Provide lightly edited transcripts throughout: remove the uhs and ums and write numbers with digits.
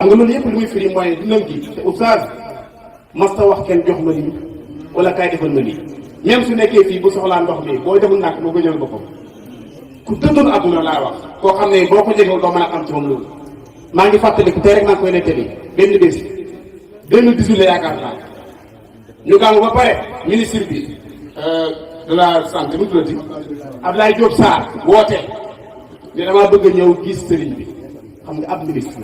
nga loolu yëpp li muy firi mooy dundam gi te oustaz masta wax kenn jox ma lii wala kaay defal ma lii même su nekkee fii bu soxlaa ndox mi booy deful nàkk moo ko jël boppam ku dëddoon àdduna laa wax koo xam ne boo ko jegewul doo mën a xam ci moom loolu maa ngi fàttaliku tey rek maa ngi koy nettali benn bés 2018 la yaakaar naa ñu gàngu ba pare ministre bi de la santé mu tuddati Abdoulaye Diop Sarr woote ne damaa bëgg a ñëw gis sëriñ bi xam nga ab ministre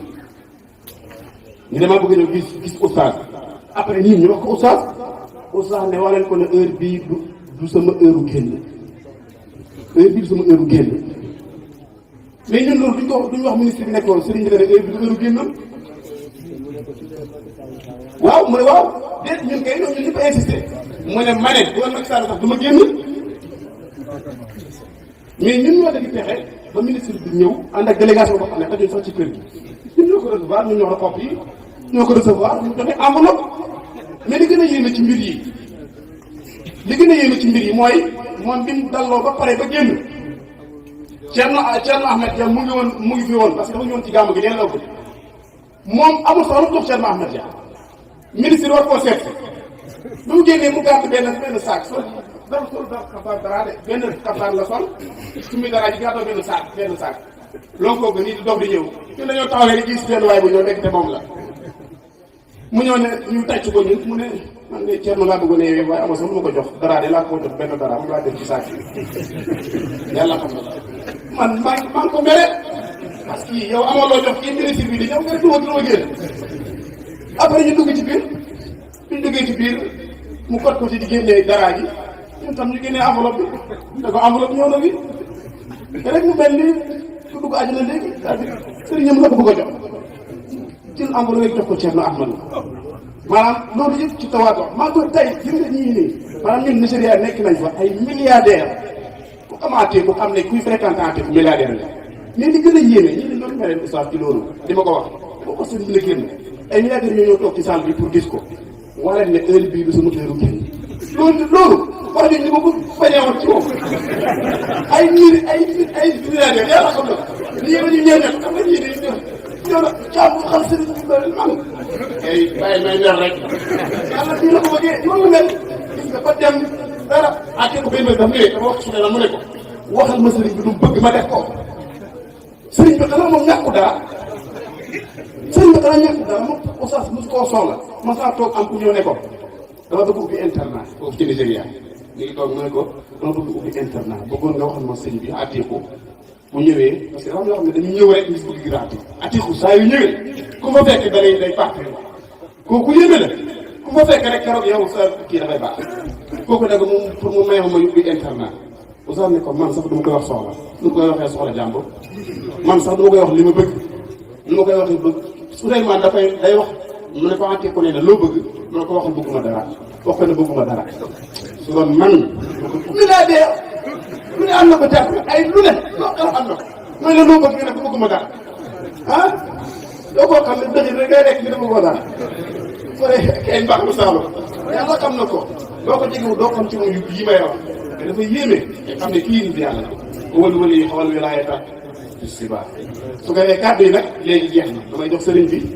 ñu damaa bëgg a ñëw gis oustaz après ñun ñu wax ko oustaz ne waleen ko ne heure bii du sama heure génn heure bii du sama heure génn mais ñun loolu duñ wax ministre bi nekkoon sëriñ bi ne heure bi du heure génnam waaw mu ne waaw déet ñun kay ñun ñëpp a insisté mu ne ma ne bu doon Macky Sall sax du ma génn mais ñun ñoo def pexe ba ministre bi ñëw ànd ak délégation boo xam ne xajuñ sax ci kër gi ñun ñoo ko recevoir ñun ñoo ko copie yi ñoo ko recevoir ñu joxe enveloppe mais li gën a yéeme ci mbir yi mooy moom bi mu dalloo ba pare ba génn Thierno Ahmed Dia mu ngi fi woon parce que dafa ñëwoon ci gàmmu gi leen law ko moom amul sax lu jox Thierno Ahmed Dia ministre war koo seet bi mu génnee mu gàtt benn sac sol dara de benn kafaar la sol su muy dara ji gàttoo benn sac loolu kooku nii di dox di ñëw ñun dañoo taxawee rek gis benn waay bu ñëw nekk te moom la mu ñëw ne ñu tàcc ko ñun mu ne man de Thierno laa bëggoon a waaye ama sax lu ma ko jox dara de laa ko jox benn dara mu laa def ci sac bi yàlla xam na man maa ko mere parce que yow amoo loo jox kii ministre bi di ñëw nga ne duma génn après ñu dugg ci biir ñu duggee ci biir mu kot ko ci di génnee dara ji ñun tam ñu génnee enveloppe bi da ko enveloppe ñëw na bi te rek mu mel ni ku dugg àjjana léegi sëriñam la ko bëgg a jox jël enveloppe rek jox ko Thierno Ahmed maanaam loolu yëpp ci tawaat maa ngi tey gis nga ñii nii maanaam ñun Nigéria nekk nañ fa ay milliardaires ku amaatee ku xam ne kuy fréquenté fu milliardaire la mais li gën a yéeme ñii ne loolu meleen oustaz ci loolu di ma ko wax dama ko sëriñ la génn ay milliardaires ñoo ñëw toog ci salle bi pour gis ko wala ne heure bii du sama heure génn loolu wax dëgg ni ma ko bañeewoon ci moom ay milliardaires yàlla xam na lii la ñu ñeent xam nga ñii dañuy ñëw na caabu xam sëriñ bi mel man ay bàyyi may mer rek yàlla nii la ko bëggee noonu mel gis nga ba dem dara àtte ko benn daf ñëwee dafa wax su ne la mu ne ko waxal ma sëriñ bi du bëgg ma def ko sëriñ bi xanaa moom ñàkku dara moom oustaz mosu koo soxla ma saa toog am ku ñëw ne ko dama bëgg ubbi internat foofu ci Nigéria léegi toog mu ne ko dama bëgg ubbi internat bëggoon nga waxal ma sëriñ bi àtteeku bu ñëwee parce que dafa am yoo xam ne dañuy ñëw rek ñu si bëgg gratuit atiku saa yu ñëwee ku fa fekk day partir kooku yéeme la ku fa fekk rek keroog yow sa kii dafay baax kooku nag moom pour mu may ma yóbbu internat oustaz ne ko man sax du ma koy wax soxla du ma koy waxee soxla jàmbur man sax du ma koy wax li ma bëgg li ma koy waxee bëgg Souleymane day wax mu ne ko atiku ne loo bëgg mu ne ko waxal bëgguma dara wax ko ne bëgguma dara su doon man milliardaire lu ne am na ko jàpp ay lu ne loo xam am na ko mooy la loo bëgg nga ne ko bëgguma dara ah doo koo xam ne dëgg rek ngay lekk ñu ne bëgguma dara fore kay mbaax lu saalo yàlla xam na ko doo ko jegewul doo xam ci moom yi may wax te dafa yéeme te xam ne kii nit yàlla ko wëlu yi xawal wilaayata si baax su ko defee kàddu yi nag léegi jeex na damay jox sëriñ bi